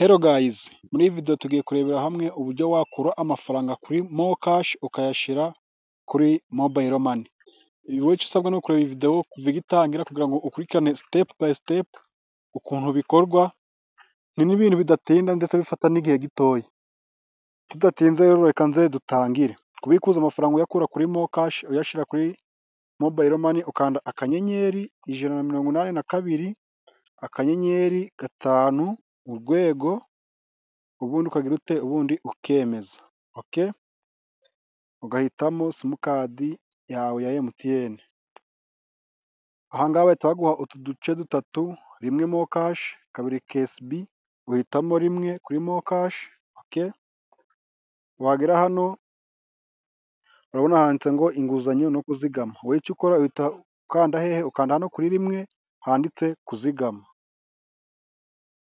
Hello guys, muri iyi video tugiye kurebera hamwe uburyo wakura amafaranga kuri MoKash ukayashyira kuri mobile money. Wowe icyo usabwa ni ukureba iyi video kuva igitangira kugira ngo ukurikirane step by step ukuntu bikorwa. Ni n'ibintu bidatinda ndetse bifata n'igihe gitoya. Tudatinze rero, reka nze dutangire. Kubikuza amafaranga uyakura kuri MoKash uyashyira kuri mobile money, ukanda *182*5#, ubundi ukagira ute? Ubundi ukemeza. Okay, ugahitamo simukadi yawe ya MTN. Aha ngaha bahita baguha utu duce dutatu: rimwe MoKash, kabiri KCB, uhitamo rimwe kuri MoKash. Okay, wagera hano urabona handitse ngo inguzanyo no kuzigama. Wowe icyo ukora, uhita ukanda hehe? Ukanda hano kuri rimwe handitse kuzigama,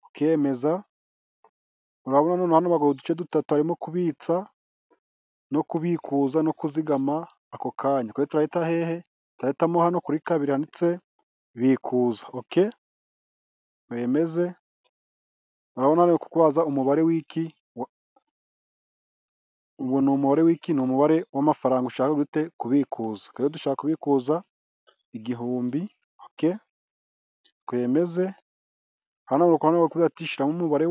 ukemeza. Urabona noneho hano baguha uduce dutatu, harimo kubitsa no kubikuza no kuzigama ako kanya. Twe turahita hehe? Turahitamo hano kuri kabiri handitse bikuza. Okay, wemeze. Urabona bari kukubaza umubare w'iki? Ubu ni umubare w'iki? Ni umubare w'amafaranga ushaka gute? Kubikuza. Twebwe dushaka kubikuza 1000. Okay, twemeze. Hano barakubwira ati shyiramo umubare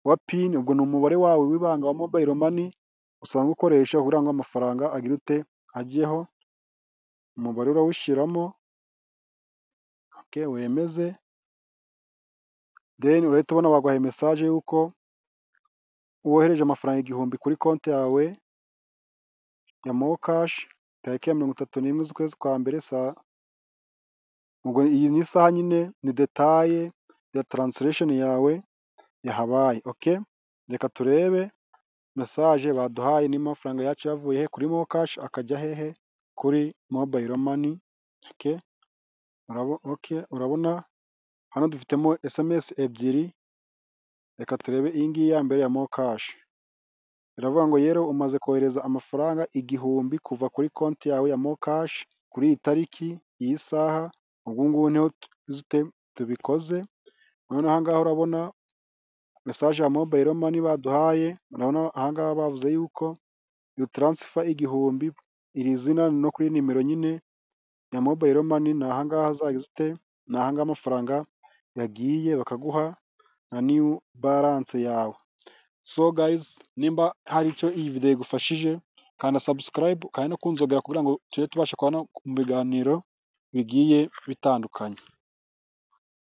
wa PIN, ubwo ni umubare wawe w'ibanga wa mobile money usanzwe ukoresha kugira ngo amafaranga agire ute? Ajyeho. Umubare urawushyiramo, okay, wemeze. Then urahita ubona baguhaye message y'uko wohereje amafaranga 1000 kuri konti yawe ya MoKash, tariki ya 31 z'ukwezi kwa mbere, saa, ubwo iyi ni isaha nyine, ni detail ya transaction yawe yahabaye. Okay, reka turebe message baduhaye niba amafaranga yacu yavuye kuri MoKash akajya hehe? Kuri mobile money. Okay, urabona hano dufitemo SMS ebyiri. Reka turebe iyi ngiyi ya mbere ya MoKash. Iravuga ngo yero umaze kohereza amafaranga 1000 kuva kuri konti yawe ya MoKash kuri iyi tariki, iyi saha. Ubu ngubu niho tubikoze. Noneho aha ngaha urabona message ya mobile money baduhaye. Urabona aha ngaha bavuze yuko you transfer 1000, iri zina no kuri nimero nyine ya mobile money, ni aha ngaha zagize ute? Ni aha ngaha amafaranga yagiye, bakaguha na new balance yawe. So guys, nimba hari icyo iyi video igufashije, kanda subscribe kandi no kunzogera kugira ngo tujye tubasha kubona mu biganiro bigiye bitandukanye.